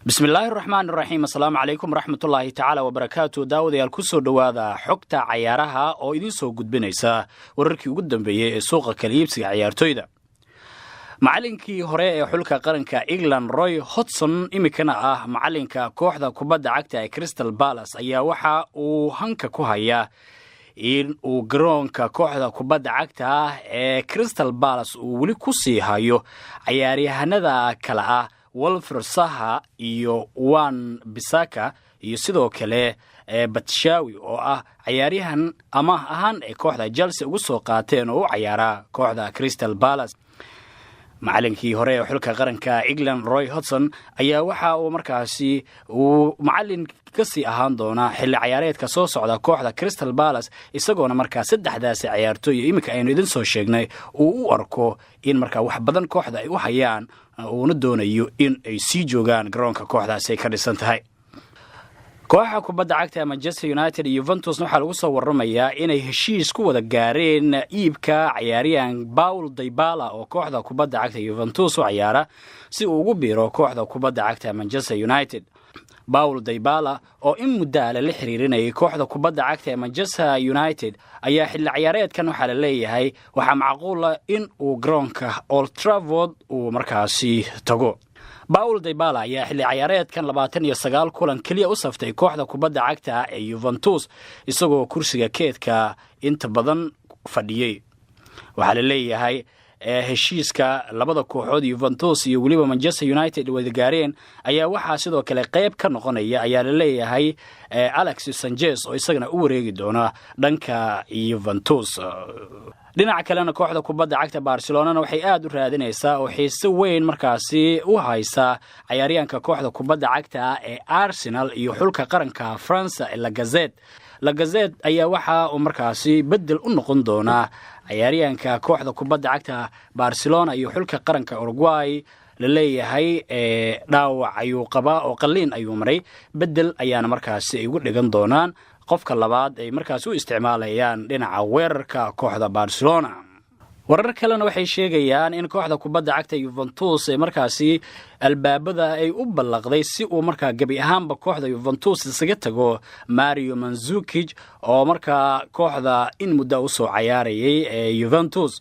Bismillaahi raxmaan raxiim. Asalaamu calaykum waraxmatullaahi tacaala wabarakaatu. Daawadayaal, ku soo dhowaada xogta cayaaraha oo idiin soo gudbinaysa wararkii ugu dambeeyey ee suuqa kala iibsiga ciyaartoyda. Macalinkii hore ee xulka qaranka England, Roy Hodgson, iminkana ah macalinka kooxda kubadda cagta ee Crystal Palace, ayaa waxa uu hanka ku hayaa in uu garoonka kooxda kubadda cagta ah ee Crystal Palace uu weli ku sii hayo cayaaryahanada kale ah Wilfried Zaha iyo Wan Bissaka iyo sidoo kale Batshuayi, oo ah cayaaryahan amaah ahaan ay kooxda Chelsea ugu soo qaateen oo u cayaara kooxda Crystal Palace. Macalinkii hore ee xulka qaranka England, Roy Hodgson, ayaa waxa uu markaasi uu macalin kasii ahaan doonaa xilli cayaareedka soo socda kooxda Crystal Palace, isagoona markaa saddexdaasi cayaartooy iminka aynu idin soo sheegnay uu u arko in markaa wax badan kooxda ay u hayaan, uuna doonayo in ay sii joogaan garoonka kooxdaasi ay ka dhisan tahay. Kooxa kubadda cagta Manchester United iyo Juventusna waxaa lagu soo waramayaa inay heshiis ku wada gaareen iibka cayaaryahan Paulo Dybala oo kooxda kubadda cagta Juventus u cayaara, si uu ugu biiro kooxda kubadda cagta Manchester United. Paulo Dybala oo in muddaale la xiriirinayay kooxda kubadda cagta ee Manchester United ayaa xilli ciyaareedkan waxaa la leeyahay waxaa macquula in uu garoonka Old Trafford uu markaasi tago. Paulo Dybala ayaa xilli ciyaareedkan 29 kulan keliya u saftay kooxda kubadda cagta ee Juventus, isagoo kursiga keedka inta badan fadhiyey. Waxaa la leeyahay heshiiska labada kooxood, Juventus iyo weliba Manchester United, wada gaareen ayaa waxaa sidoo kale qayb ka noqonaya, ayaa la leeyahay, Alexis Sanchez oo isagana u wareegi doona dhanka Juventus. Dhinaca kalena, kooxda kubadda cagta Barcelonana waxay aada u raadinaysaa oo xiise weyn markaasi u haysaa cayaaryaanka kooxda kubadda cagta ee Arsenal iyo xulka qaranka Faransa ee Lacazette. Lacazette ayaa waxa uu markaasi bedel u noqon doonaa cayaaryaanka kooxda kubadda cagta Barcelona iyo xulka qaranka Uruguay la leeyahay dhaawac ayuu qabaa oo qalliin ayuu maray. Bedel ayaana markaasi ay ugu dhigan doonaan qofka labaad ay markaasi u isticmaalayaan dhinaca weerarka kooxda Barcelona. Warar kalena waxay sheegayaan in kooxda kubadda cagta Juventus ee markaasi albaabada ay u ballaqday si uu markaa gebi ahaanba kooxda Juventus isaga tago Mario Mandzukic, oo markaa kooxda in muddo usoo cayaarayay ee Juventus.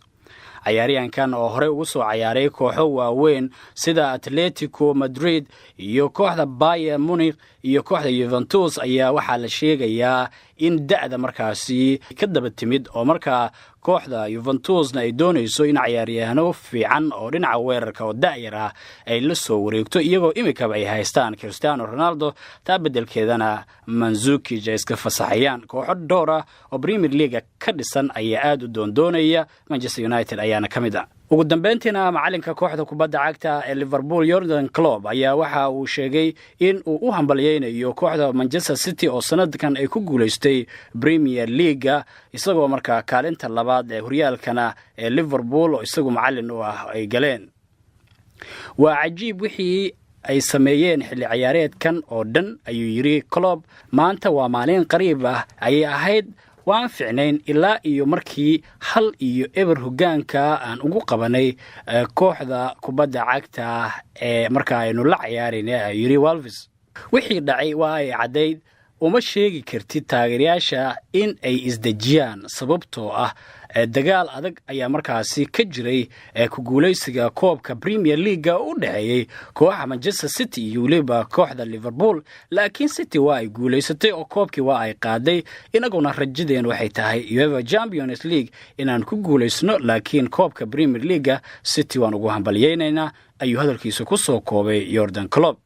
Cayaaryahankan oo horey ugu soo cayaaray kooxo waaweyn sida Atletico Madrid iyo kooxda Bayern Munich iyo kooxda Juventus ayaa waxaa la sheegayaa in da'da markaasi ka daba timid, oo markaa kooxda Juventusna ay doonayso in cayaaryahano fiican oo dhinaca weerarka oo da'yar ah ay la soo wareegto, iyagoo imikaba ay haystaan Cristiano Ronaldo. Taa beddelkeedana Mandzukic ay iska fasaxayaan. Kooxo dhowr ah oo Premier League-ga ka dhisan ayaa aada u doondoonaya, Manchester United ayaana ka mid ah. Ugu dambeyntiina, macalinka kooxda kubadda cagta ee Liverpool, Jurgen Klopp, ayaa waxa uu sheegay in uu u hambalyeynayo kooxda Manchester City oo sanadkan ay ku guulaystay Premier League-ga, isagoo markaa kaalinta labaad ee horyaalkana ee Liverpool oo isagu macalin u ah ay galeen. "Waa cajiib wixii ay sameeyeen xilli ciyaareedkan oo dhan," ayuu yidhi Klopp. "Maanta waa maalin qariib ah ayay ahayd. Waan ficnayn ilaa iyo markii 1-0 hoggaanka aan ugu qabanay kooxda kubadda cagta ee marka aynu la ciyaarayna," ayuu yidhi Wolves. "Wixii dhacay waa ay caddayd. Uma sheegi kartid taageerayaasha in ay isdejiyaan, sababtoo ah dagaal adag ayaa markaasi ka jiray ku guulaysiga koobka Premier League-ga u dhexeeyey kooxa Manchester City iyo weliba kooxda Liverpool, laakiin City waa ay guulaysatay oo koobkii waa ay qaaday. Inaguna rajadeen waxay tahay UEFA Champions League inaan ku guulaysno, laakiin koobka Premier League-ga City waan ugu hambalyeynaynaa," ayuu hadalkiisa ku soo koobay Jurgen Klopp.